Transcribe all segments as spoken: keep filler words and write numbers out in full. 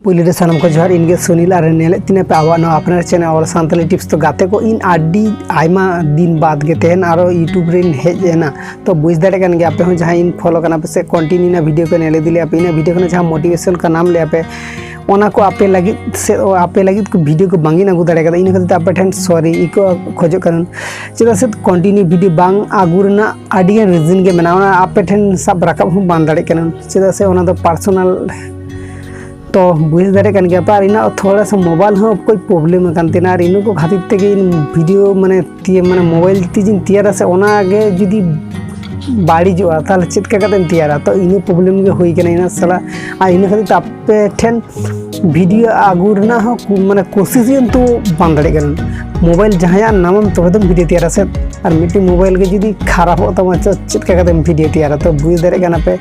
ᱯᱩᱭᱞᱩ ᱨᱮ ᱥᱟᱱᱟᱢ ᱠᱚ ᱡᱚᱦᱟᱨ, ᱤᱧ ᱜᱮ ᱥᱩᱱᱤᱞ ᱟᱨ ᱧᱮᱞᱮᱫ ᱛᱤᱧᱟᱹ ᱯᱮ ᱟᱵᱚᱣᱟᱜ ᱱᱚᱣᱟ ᱟᱯᱱᱟᱨ ᱪᱮᱱᱮᱞ ᱚᱞ ᱥᱟᱱᱛᱟᱞᱤ ᱴᱤᱯᱥ᱾ ᱛᱚ ᱜᱟᱛᱮ ᱠᱚ, ᱤᱧ ᱟᱹᱰᱤ ᱟᱭᱢᱟ ᱫᱤᱱ ᱵᱟᱫ ᱜᱮ ᱛᱮᱦᱮᱧ ᱟᱨᱚ YouTube ᱨᱮᱧ ᱦᱮᱡ ᱮᱱᱟ᱾ ᱛᱚ ᱵᱩᱡᱽ ᱫᱟᱲᱮᱭᱟᱜ ᱠᱟᱱ ᱜᱮᱭᱟ ᱟᱯᱮ ᱦᱚᱸ, ᱡᱟᱦᱟᱸᱭ ᱤᱧ ᱯᱷᱚᱞᱳ ᱠᱟᱱᱟ ᱯᱮ ᱥᱮ ᱠᱚᱱᱴᱤᱱᱤᱭᱩ ᱚᱱᱟ ᱵᱷᱤᱰᱤᱭᱳ ᱠᱚ ᱧᱮᱞ ᱤᱫᱤ ᱞᱮᱭᱟ ᱯᱮ, ᱤᱱᱟᱹ ᱵᱷᱤᱰᱤᱭᱳ ᱠᱷᱚᱱᱟᱜ ᱡᱟᱦᱟᱸ ᱢᱳᱴᱤᱵᱷᱮᱥᱚᱱ ᱠᱚ ᱧᱟᱢ ᱞᱮᱭᱟ ᱯᱮ, ᱚᱱᱟ ᱠᱚ ᱟᱯᱮ ᱞᱟᱹᱜᱤᱫ ᱥᱮ ᱟᱯᱮ ᱞᱟᱹᱜᱤᱫ ᱠᱚ ᱵᱷᱤᱰᱤᱭᱳ ᱠᱚ ᱵᱟᱝ ᱤᱧ ᱟᱹᱜᱩ ᱫᱟᱲᱮ ᱠᱟᱫᱟ, ᱤᱱᱟᱹ ᱠᱷᱟᱹᱛᱤᱨ ᱛᱮ ᱟᱯᱮ ᱴᱷᱮᱱ ᱥᱚᱨᱤ ᱠᱚ ᱠᱷᱚᱡᱚᱜ ᱠᱟᱱᱟ᱾ ᱪᱮᱫᱟᱜ ᱥᱮ ᱠᱚᱱᱴᱤᱱᱤᱭᱩ ᱵᱷᱤᱰᱤᱭᱳ ᱵᱟᱝ ᱟᱹᱜᱩ ᱨᱮᱱᱟᱜ ᱟᱹᱰᱤᱜᱟᱱ ᱨᱤᱡᱤᱱ ᱜᱮ ᱢᱮᱱᱟᱜᱼᱟ, ᱚᱱᱟ ᱟᱯᱮ ᱴᱷᱮᱱ ᱥᱟᱵ ᱨᱟᱠᱟᱵ ᱦᱚᱸ ᱵᱟᱝ ᱫᱟᱲᱮᱭᱟᱜ ᱠᱟᱱᱟ, ᱪᱮᱫᱟᱜ ᱥᱮ ᱚᱱᱟ ᱫᱚ ᱯᱟᱨᱥᱚᱱᱟᱞ᱾ ᱛᱚ ᱵᱩᱡᱽ ᱫᱟᱲᱮᱭᱟᱜ ᱠᱟᱱ ᱜᱮᱭᱟ ᱯᱮ, ᱟᱨ ᱤᱧᱟᱹᱜ ᱛᱷᱚᱲᱟ ᱥᱟ ᱢᱳᱵᱟᱭᱤᱞ ᱦᱚᱸ ᱚᱠᱚᱭ ᱯᱨᱚᱵᱞᱮᱢ ᱟᱠᱟᱱ ᱛᱤᱧᱟᱹ, ᱟᱨ ᱤᱱᱟᱹ ᱠᱚ ᱠᱷᱟᱹᱛᱤᱨ ᱛᱮᱜᱮ ᱤᱧ ᱵᱷᱤᱰᱤᱭᱳ ᱢᱟᱱᱮ ᱛᱤᱭᱟᱹ ᱢᱟᱱᱮ ᱢᱳᱵᱟᱭᱤᱞ ᱛᱮ ᱡᱩᱫᱤᱧ ᱛᱮᱭᱟᱨᱟ ᱥᱮ, ᱚᱱᱟ ᱜᱮ ᱡᱩᱫᱤ ᱵᱟᱹᱲᱤᱡᱚᱜᱼᱟ, ᱛᱟᱦᱚᱞᱮ ᱪᱮᱫ ᱞᱮᱠᱟ ᱠᱟᱛᱮᱧ ᱛᱮᱭᱟᱨᱟ? ᱛᱚ ᱤᱱᱟᱹ ᱯᱨᱚᱵᱞᱮᱢ ᱜᱮ ᱦᱩᱭ ᱠᱟᱱᱟ ᱤᱱᱟᱹ ᱥᱟᱞᱟᱜ᱾ ᱟᱨ ᱤᱱᱟᱹ ᱠᱷᱟᱹᱛᱤᱨ ᱛᱮ ᱟᱯᱮ ᱴᱷᱮᱱ ᱵᱷᱤᱰᱤᱭᱳ ᱟᱹᱜᱩ ᱨᱮᱱᱟᱜ ᱦᱚᱸ ᱠᱩ- ᱢᱟᱱᱮ ᱠᱳᱥᱤᱥ ᱜᱮ ᱠᱤᱱᱛᱩ ᱵᱟᱝ ᱫᱟᱲᱮᱭᱟᱜ ᱠᱟᱱᱟ᱾ ᱢᱳᱵᱟᱭᱤᱞ ᱡᱟᱦᱟᱸᱭᱟᱜ ᱱᱟᱢᱟᱢ, ᱛᱚᱵᱮ ᱫᱚᱢ ᱵᱷᱤᱰᱤᱭᱳ ᱛᱮᱭᱟᱨᱟ ᱥᱮ, ᱟᱨ ᱢᱤᱫᱴᱮᱱ ᱢᱳᱵᱟᱭᱤᱞ ᱜᱮ ᱡᱩᱫᱤ ᱠᱷᱟᱨᱟᱯᱚᱜ ᱛᱟᱢᱟ, ᱪᱮᱫ ᱪᱮᱫ ᱞᱮᱠᱟ ᱠᱟᱛᱮᱢ ᱵᱷᱤᱰᱤᱭᱳ ᱛᱮᱭᱟᱨᱟ? ᱛᱚ ᱵᱩᱡᱽ ᱫᱟᱲᱮᱭᱟᱜ ᱠᱟᱱᱟ ᱯᱮ᱾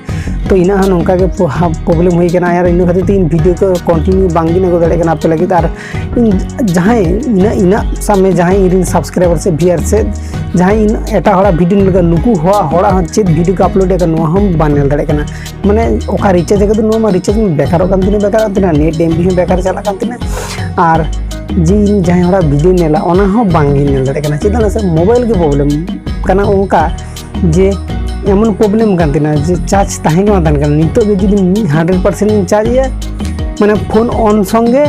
ᱛᱚ ᱤᱱᱟᱹᱜ ᱦᱚᱸ ᱱᱚᱝᱠᱟ ᱜᱮ ᱯᱨᱚᱵᱞᱮᱢ ᱦᱩᱭ ᱠᱟᱱᱟ, ᱟᱨ ᱤᱱᱟᱹ ᱠᱷᱟᱹᱛᱤᱨ ᱛᱮ ᱤᱧ ᱵᱷᱤᱰᱤᱭᱳ ᱠᱚ ᱠᱚᱱᱴᱤᱱᱤᱭᱩ ᱵᱟᱝ ᱜᱤᱧ ᱟᱹᱜᱩ ᱫᱟᱲᱮᱭᱟᱜ ᱠᱟᱱᱟ ᱟᱯᱮ ᱞᱟᱹᱜᱤᱫ᱾ ᱟᱨ ᱤᱧ ᱡᱟᱦᱟᱸᱭ ᱤᱱᱟᱹᱜ ᱤᱱᱟᱹᱜ ᱥᱟᱵ ᱢᱮ, ᱡᱟᱦᱟᱸᱭ ᱤᱧ ᱨᱮᱱ ᱥᱟᱵᱥᱠᱨᱟᱭᱵᱟᱨ ᱥᱮ ᱵᱷᱤᱭᱟᱨ ᱥᱮ ᱡᱟᱦᱟᱸᱭ ᱤᱧ ᱮᱴᱟᱜ ᱦᱚᱲᱟᱜ ᱵᱷᱤᱰᱤᱭᱳ ᱞᱮᱠᱟ ᱱᱩᱠᱩ ᱦᱚᱲᱟᱜ ᱦᱚᱲᱟᱜ ᱦᱚᱸ ᱪᱮᱫ ᱵᱷᱤᱰᱤᱭᱳ ᱠᱚ ᱟᱯᱞᱳᱰ ᱮᱫᱟ, ᱱᱚᱣᱟ ᱦᱚᱸ ᱵᱟᱝ ᱧᱮᱞ ᱫᱟᱲᱮᱭᱟᱜ ᱠᱟᱱᱟ᱾ ᱢᱟᱱᱮ ᱚᱠᱟ ᱨᱤᱪᱟᱨᱡᱽ ᱟᱠᱟᱫᱟ, ᱱᱚᱣᱟ ᱢᱟ ᱨᱤᱪᱟᱨᱡᱽ ᱢᱟ ᱵᱮᱠᱟᱨᱚᱜ ᱠᱟᱱ ᱛᱤᱧᱟ, ᱵᱮᱠᱟᱨᱚᱜ ᱠᱟᱱ ᱛᱤᱧᱟ, ᱱᱮᱴ ᱮᱢ ᱵᱤ ᱦᱚᱸ ᱵᱮᱠᱟᱨ ᱪᱟᱞᱟᱜ ᱠᱟᱱ ᱛᱤᱧᱟ᱾ ᱟᱨ ᱡᱮ ᱤᱧ ᱡᱟᱦᱟᱸᱭ ᱦᱚᱲᱟᱜ ᱵᱷᱤᱰᱤᱭᱳ ᱧᱮᱞᱟ, ᱚᱱᱟ ᱦᱚᱸ ᱵᱟᱝ ᱜᱤᱧ ᱧᱮᱞ ᱫᱟᱲᱮᱭᱟᱜ ᱠᱟᱱᱟ᱾ ᱪᱮᱫᱟᱜ ᱥᱮ ᱢᱳᱵᱟᱭᱤᱞ ᱜᱮ ᱯᱨᱚᱵᱞᱮᱢ ᱠᱟᱱᱟ, ᱚᱱᱠᱟ ᱡᱮ ᱮᱢᱚᱱ ᱯᱨᱚᱵᱞᱮᱢ ᱠᱟᱱ ᱛᱤᱧᱟ ᱡᱮ ᱪᱟᱨᱡᱽ ᱛᱟᱦᱮᱸ ᱜᱮ ᱵᱟᱝ ᱛᱟᱦᱮᱱ ᱠᱟᱱᱟ᱾ ᱱᱤᱛᱚᱜ ᱜᱮ ᱡᱩᱫᱤ ᱢᱤᱫ ᱦᱟᱱᱰᱨᱮᱰ ᱯᱟᱨᱥᱮᱱᱴ ᱤᱧ ᱪᱟᱨᱡᱽ ᱮᱭᱟ, ᱢᱟᱱᱮ ᱯᱷᱳᱱ ᱚᱱ ᱥᱚᱸᱜᱮ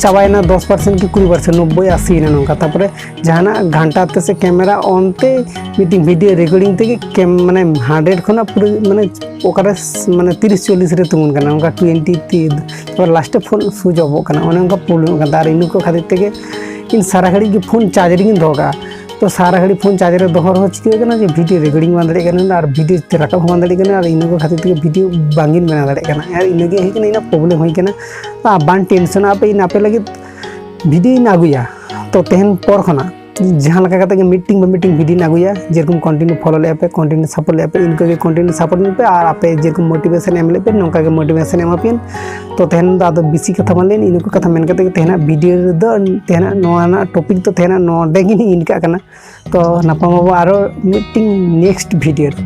ᱪᱟᱵᱟᱭᱮᱱᱟ ᱫᱚᱥ ᱯᱟᱨᱥᱮᱱᱴ ᱠᱤ ᱠᱩᱲᱤ ᱯᱟᱨᱥᱮᱱᱴ, ᱱᱚᱵᱵᱳᱭ ᱟᱥᱤ ᱮᱱᱟ ᱱᱚᱝᱠᱟ᱾ ᱛᱟᱨᱯᱚᱨᱮ ᱡᱟᱦᱟᱱᱟᱜ ᱜᱷᱟᱱᱴᱟ ᱛᱮ ᱥᱮ ᱠᱮᱢᱮᱨᱟ ᱚᱱ ᱛᱮ ᱢᱤᱫᱴᱤᱡ ᱵᱷᱤᱰᱤᱭᱳ ᱨᱮᱠᱚᱨᱰᱤᱝ ᱛᱮᱜᱮ ᱠᱮᱢ- ᱢᱟᱱᱮ ᱦᱟᱱᱰᱨᱮᱰ ᱠᱷᱚᱱᱟᱜ ᱯᱩᱨᱟᱹ ᱢᱟᱱᱮ ᱚᱠᱟᱨᱮ ᱢᱟᱱᱮ ᱛᱤᱨᱤᱥ ᱪᱚᱞᱞᱤᱥ ᱨᱮ ᱛᱤᱸᱜᱩᱱ ᱠᱟᱱᱟ, ᱚᱱᱠᱟ ᱴᱩᱭᱮᱱᱴᱤ ᱛᱮ, ᱛᱟᱨᱯᱚᱨ ᱞᱟᱥᱴᱮ ᱯᱷᱳᱱ ᱥᱩᱭᱤᱪ ᱚᱯᱚᱜ ᱠᱟᱱᱟ᱾ ᱚᱱᱮ ᱚᱱᱠᱟ ᱯᱨᱚᱵᱞᱮᱢᱚᱜ ᱠᱟᱱᱟ᱾ ᱟᱨ ᱤᱱᱟᱹ ᱠᱚ ᱠᱷᱟᱹᱛᱤᱨ ᱛᱮᱜᱮ ᱤᱧ ᱥᱟᱨᱟ ᱜᱷᱟᱹᱲᱤᱡ ᱜᱮ ᱯᱷᱳᱱ ᱪᱟᱨᱡᱽ ᱨᱮᱜᱤᱧ ᱫᱚᱦᱚ ᱠᱟᱜᱼᱟ᱾ ᱛᱚ ᱥᱟᱨᱟ ᱜᱷᱟᱹᱲᱤᱡ ᱯᱷᱳᱱ ᱪᱟᱨᱡᱽ ᱨᱮ ᱫᱚᱦᱚ ᱨᱮᱦᱚᱸ ᱪᱤᱠᱟᱹ ᱠᱟᱱᱟ ᱡᱮ ᱵᱷᱤᱰᱤᱭᱳ ᱨᱮᱠᱚᱨᱰᱤᱝ ᱵᱟᱝ ᱫᱟᱲᱮᱭᱟᱜ ᱠᱟᱱᱟ, ᱟᱨ ᱵᱷᱤᱰᱤᱭᱳ ᱛᱮ ᱨᱟᱠᱟᱵ ᱦᱚᱸ ᱵᱟᱝ ᱫᱟᱲᱮᱭᱟᱜ ᱠᱟᱱᱟ, ᱟᱨ ᱤᱱᱟᱹ ᱠᱚ ᱠᱷᱟᱹᱛᱤᱨ ᱛᱮᱜᱮ ᱵᱷᱤᱰᱤᱭᱳ ᱵᱟᱝ ᱤᱧ ᱵᱮᱱᱟᱣ ᱫᱟᱲᱮᱭᱟᱜ ᱠᱟᱱᱟ᱾ ᱟᱨ ᱤᱱᱟᱹᱜᱮ ᱦᱩᱭᱩᱜ ᱠᱟᱱᱟ ᱤᱧᱟᱹᱜ ᱯᱨᱚᱵᱞᱮᱢ ᱦᱩᱭ ᱠᱟᱱᱟ᱾ ᱛᱚ ᱵᱟᱝ ᱴᱮᱱᱥᱚᱱ ᱟᱯᱮ, ᱤᱧ ᱟᱯᱮ ᱞᱟᱹᱜᱤᱫ ᱵᱷᱤᱰᱤᱭᱳᱧ ᱟᱹᱜᱩᱭᱟ᱾ ᱛᱚ ᱛᱮᱦᱮᱧ ᱯᱚᱨ ᱠᱷᱚᱱᱟᱜ ᱡᱟᱦᱟᱸ ᱞᱮᱠᱟ ᱠᱟᱛᱮ ᱜᱮ ᱢᱤᱫᱴᱤᱝ ᱵᱟ ᱢᱤᱫᱴᱤᱝ ᱵᱷᱤᱰᱤᱭᱳᱧ ᱟᱹᱜᱩᱭᱟ, ᱡᱮᱨᱚᱠᱚᱢ ᱠᱚᱱᱴᱤᱱᱤᱭᱩ ᱯᱷᱚᱞᱳ ᱞᱮᱫᱼᱟ ᱯᱮ, ᱠᱚᱱᱴᱤᱱᱤᱭᱩ ᱥᱟᱯᱳᱨᱴ ᱞᱮᱫᱼᱟ ᱯᱮ, ᱤᱱᱠᱟᱹ ᱜᱮ ᱠᱚᱱᱴᱤᱱᱤᱭᱩ ᱥᱟᱯᱳᱨᱴ ᱞᱮᱫ ᱯᱮ᱾ ᱟᱨ ᱟᱯᱮ ᱡᱮᱨᱚᱠᱚᱢ ᱢᱳᱴᱤᱵᱷᱮᱥᱚᱱ ᱮᱢ ᱞᱮᱫ ᱯᱮ, ᱱᱚᱝᱠᱟ ᱜᱮ ᱢᱳᱴᱤᱵᱷᱮᱥᱚᱱ ᱮᱢᱟ ᱯᱮᱭᱟ᱾ ᱛᱚ ᱛᱮᱦᱮᱧ ᱫᱚ ᱟᱫᱚ ᱵᱮᱥᱤ ᱠᱟᱛᱷᱟ ᱵᱟᱝ ᱞᱟᱹᱭ, ᱤᱱᱟᱹ ᱠᱚ ᱠᱟᱛᱷᱟ ᱢᱮᱱ ᱠᱟᱛᱮ ᱜᱮ ᱛᱮᱦᱮᱧᱟᱜ ᱵᱷᱤᱰᱤᱭᱳ ᱨᱮᱫᱚ, ᱛᱮᱦᱮᱧᱟᱜ ᱱᱚᱣᱟ ᱨᱮᱱᱟᱜ ᱴᱚᱯᱤᱠ ᱫᱚ ᱛᱮᱦᱮᱧᱟᱜ ᱱᱚᱰᱮ ᱜᱮ ᱤᱱᱠᱟᱹᱜ ᱠᱟᱱᱟ᱾ ᱛᱚ ᱧᱟᱯᱟᱢ ᱟᱵᱚ ᱟᱨᱚ ᱢᱤᱫᱴᱤᱝ ᱱᱮᱠᱥᱴ ᱵᱷᱤᱰᱤᱭᱳ ᱨᱮ᱾